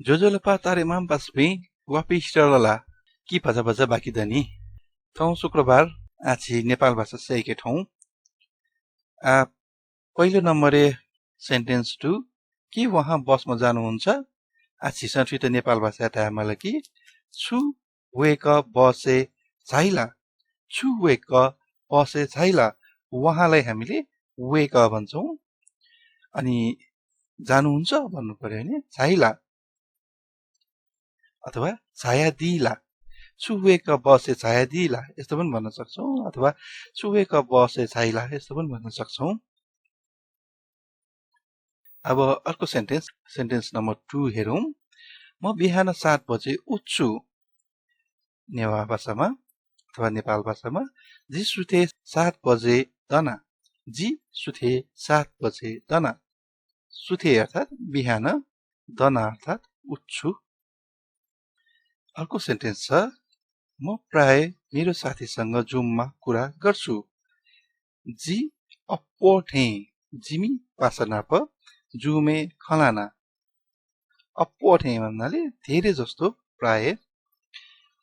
जोजोलपा तारे माम्पास्पी वापिस्टलला कि भजा भजा बाँकी दनी ठाउँ शुक्रबार आछि नेपाल भाषा सहीकै ठाउँ पहिलो नम्बरे सेन्टेन्स 2 कि वहाँ बसमा जानुहुन्छ आछि सठित नेपाल भाषा टाइमला कि छु वेक बसे झाइला छु वेक बसे झाइला वहाँलाई हामीले वेक भन्छौं अनि जानुहुन्छ भन्नु पर्यो भने झाइला अथवा छाया दिला छुवेक बसे छाया दिला यस्तो पनि भन्न सक्छौं अथवा छुवेक बसे छाइला यस्तो पनि भन्न सक्छौं अब अर्को सेन्टेन्स नम्बर 2 हेरौं म बिहान 7 बजे उठ्छु नेवा भाषामा अथवा नेपाल भाषामा जी सुथे 7 बजे दना जी सुथे 7 बजे दना सुथे अर्थात बिहान दना अर्थात उठ्छु अर्को सेन्टेन्स छ म प्राय मेरो साथीसँग जुममा कुरा गर्छु जी अप्पोठे जिमी पासनाप जुमे खलाना अप्पोठे भन्नाले धेरै जस्तो प्राय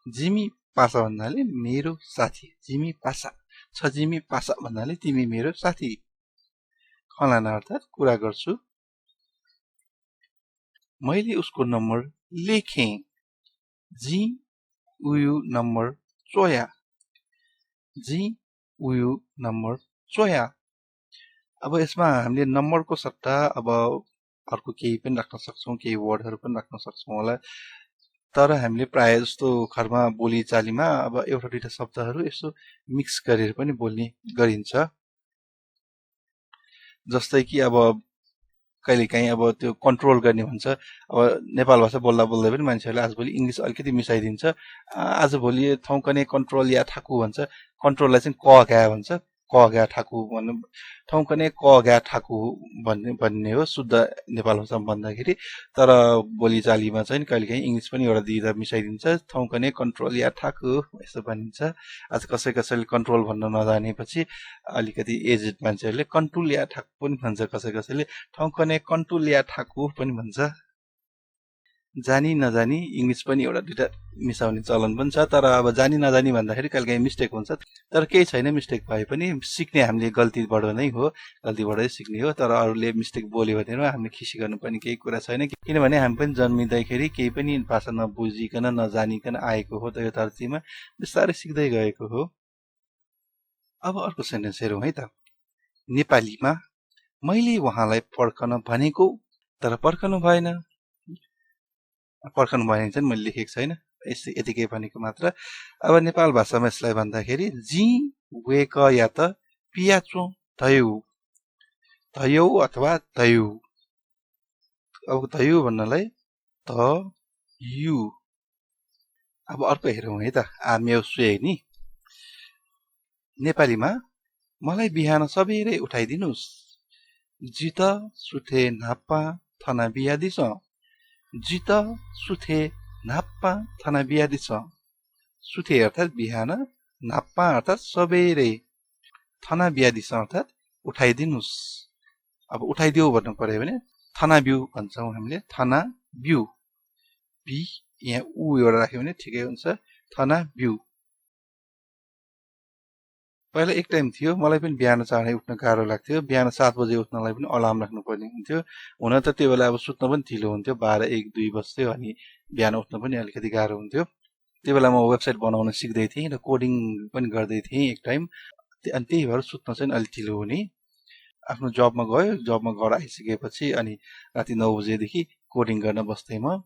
जिमी पासा भन्नाले मेरो साथी जिमी पासा छ जिमी पासा भन्नाले तिमी मेरो साथी खलाना अर्थात कुरा गर्छु मैले उसको नम्बर लेखेँ जी उयु नम्बर चोया जी उयु नम्बर चोया अब यसमा हामीले नम्बरको सट्टा अब अर्को केही पनि राख्न सक्छौं केही वर्डहरु पनि राख्न सक्छौं होला तर हामीले प्राय जस्तो घरमा बोली चालीमा अब एउटा दुईटा शब्दहरु यसो मिक्स गरेर पनि बोल्ने गरिन्छ जस्तै कि अब कहिलेकाहीँ अब त्यो कन्ट्रोल गर्ने भन्छ अब नेपाल भाषा बोल्दा बोल्दै पनि मान्छेहरूले आजभोलि इंग्लिश अलिकति मिसाइदिन्छ आजभोलि ठाउँकने कन्ट्रोल या ठाकु भन्छ कन्ट्रोललाई चाहिँ क ग्या भन्छ क ग्या ठाकु भन्नु ठाउँकने क ग्या ठाकु भन्ने हो शुद्ध नेपाल भाषामा भन्दाखेरि तर बोलीचालीमा चाहिँ कहिलेकाहीँ इंग्लिश पनि एउटा दिँदा मिसाइदिन्छ ठाउँकने कन्ट्रोल या ठाकु यस्तो भनिन्छ आज कसैले कन्ट्रोल भन्न नजानेपछि अलिकति एजेड मान्छेहरूले कन्ट्रोल या ठाकु पनि भन्छ कसैले ठाउँकने कन्ट्रोल या ठाकु पनि भन्छ जानी नजानी इंग्लिश पनि एउटा दुईटा मिसाउने चलन पनि छ तर अब जानी नजानी भन्दाखेरि कहिलेकाहीँ मिस्टेक हुन्छ तर केही छैन मिस्टेक भए पनि सिक्ने हामीले गल्तीबाट नै हो गल्तीबाटै सिक्ने हो तर अरूले मिस्टेक बोल्यो भने हामीले खिसी गर्नुपर्ने केही कुरा छैन किनभने हामी पनि जन्मिँदाखेरि केही पनि भाषा नबुझिकन नजानिकन आएको हो त यो धरतीमा बिस्तारै सिक्दै गएको हो अब अर्को सेन्टेन्स हेरौँ है त नेपालीमा मैले उहाँलाई पर्खन भनेको तर पर्खनु भएन पर्खनु भएन चाहिँ मैले लेखेको छैन यतिकै भनेको मात्र अब नेपाल भाषामा यसलाई भन्दाखेरि जी वेक या त पियाचो थयौ थयौ अथवा थयौ अब थयौ भन्नलाई त यु अब अर्को हेरौँ है त आम्यौ सुए नि नेपालीमा मलाई बिहान सबेरै उठाइदिनुस् जित सुथे नाप्पा थना बिहा दिस जित सुथे नाप्पा थना बिहा दिस सुथे अर्थात बिहान नाप्पा अर्थात सबेरै थना बिहा दिस अर्थात उठाइदिनुस् अब उठाइदियो भन्नु पर्यो भने थना बिउ भन्छौं हामीले थना बिउ बी यहाँ उ एउटा राख्यो भने ठिकै हुन्छ थना बिउ पहिला एक टाइम थियो मलाई पनि बिहान चाँडै उठ्न गाह्रो लाग्थ्यो बिहान 7 बजे उठ्नलाई पनि अलार्म राख्नु पर्ने हुन्थ्यो हुन त त्यो बेला अब सुत्न पनि ढिलो हुन्थ्यो 12 1 2 बज्थ्यो अनि बिहान उठ्न पनि अलिकति गाह्रो हुन्थ्यो त्यो बेला म वेबसाइट बनाउन सिक्दै थिएँ र कोडिङ पनि गर्दै थिएँ एक टाइम अनि त्यही भएर सुत्न चाहिँ अलि ढिलो हुने आफ्नो जबमा गयो जबमा घर आइसकेपछि अनि राति 9 बजेदेखि कोडिङ गर्न बस्थे म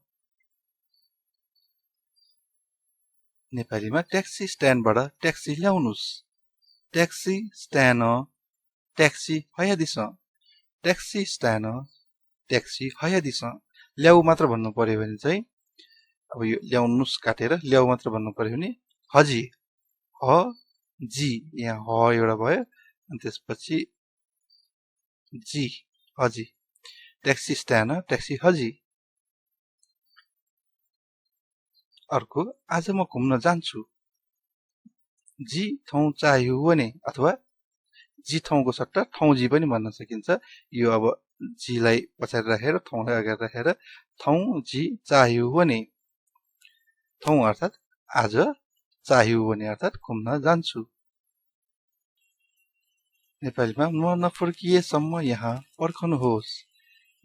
नेपालीमा ट्याक्सी स्ट्यान्डबाट ट्याक्सी ल्याउनुस् ट्याक्सी स्ट्यान्ड ट्याक्सी हयादिस ट्याक्सी स्ट्यान्ड ट्याक्सी हयादिस ल्याउ मात्र भन्नु पर्यो भने चाहिँ अब यो ल्याउनुस् काटेर ल्याउ मात्र भन्नु पर्यो भने हजी ह जी यहाँ ह एउटा भयो अनि त्यसपछि जी हजी ट्याक्सी स्ट्यान्ड ट्याक्सी हजी अर्को आज म घुम्न जान्छु जी ठाउँ चाहियो भने अथवा जी ठाउँको सट्टा ठाउँ जी पनि भन्न सकिन्छ यो अब जीलाई पछाडि राखेर ठाउँलाई अगाडि राखेर ठाउँ जी चाहियो भने ठाउँ अर्थात् आज चाहियो भने अर्थात् घुम्न जान्छु नेपालीमा म नफर्किएसम्म यहाँ पर्खनुहोस्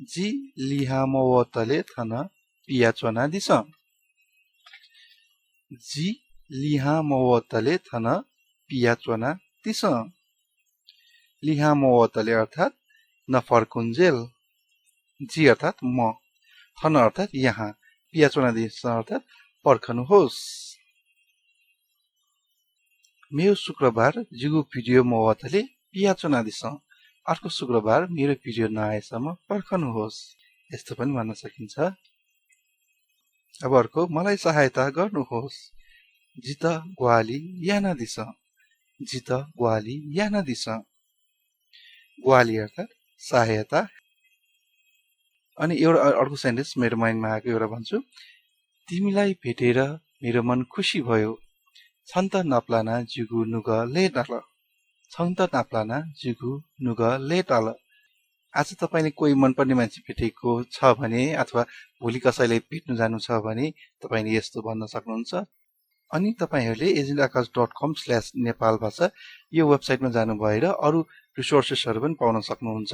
जी लिहामवतले थन पियाचोना दिस जी लिहामवतले थन पियाचोना दिस लिहामवतले अर्थात् नफर्कुन्जेल जी अर्थात् म थन अर्थात् यहाँ पियाचोना दिस अर्थात् पर्खनुहोस् मेरो शुक्रबार जिगु भिडियो मवतले पियाचोना दिस अर्को शुक्रबार मेरो भिडियो नआएसम्म पर्खनुहोस् यस्तो पनि भन्न सकिन्छ अब अर्को मलाई सहायता गर्नुहोस् जित ग्वाली याना दिस जित ग्वाली याना दिस ग्वाली अर्थात् सहायता अनि एउटा अर्को सेन्टेन्स मेरो माइन्डमा आएको एउटा भन्छु तिमीलाई भेटेर मेरो मन खुसी भयो छन्त नप्लाना जुगु नुग लेटाल छन्त नप्लाना जुगु नुग लेटाल आज तपाईले कोही मनपर्ने मान्छे भेटेको छ भने अथवा भोलि कसैलाई भेट्नु जानु छ भने तपाईले यस्तो भन्न सक्नुहुन्छ अनि तपाईहरुले agentaakash.com/nepal यो वेबसाइटमा जानु भएर अरु रिसोर्सेसहरु पनि पाउन सक्नुहुन्छ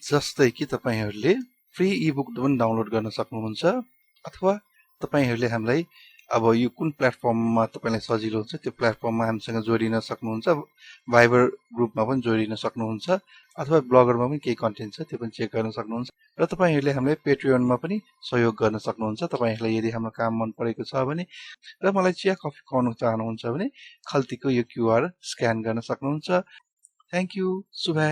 जस्तै कि तपाईहरुले फ्री इबुक पनि डाउनलोड गर्न सक्नुहुन्छ अथवा तपाईहरुले हामीलाई अब यो कुन प्लेटफर्ममा तपाईलाई सजिलो हुन्छ त्यो प्लेटफर्ममा हामीसँग जोडिन सक्नुहुन्छ भाइबर ग्रुपमा पनि जोडिन सक्नुहुन्छ अथवा ब्लगरमा पनि केही कन्टेन्ट छ त्यो पनि चेक गर्न सक्नुहुन्छ र तपाईहरुले हामीलाई पेट्रियनमा पनि सहयोग गर्न सक्नुहुन्छ तपाईहरुलाई यदि हाम्रो काम मन परेको छ भने र मलाई चिया कफी खुवाउन चाहनुहुन्छ भने खल्तीको यो क्यूआर स्क्यान गर्न सक्नुहुन्छ थ्यांक यू शुभ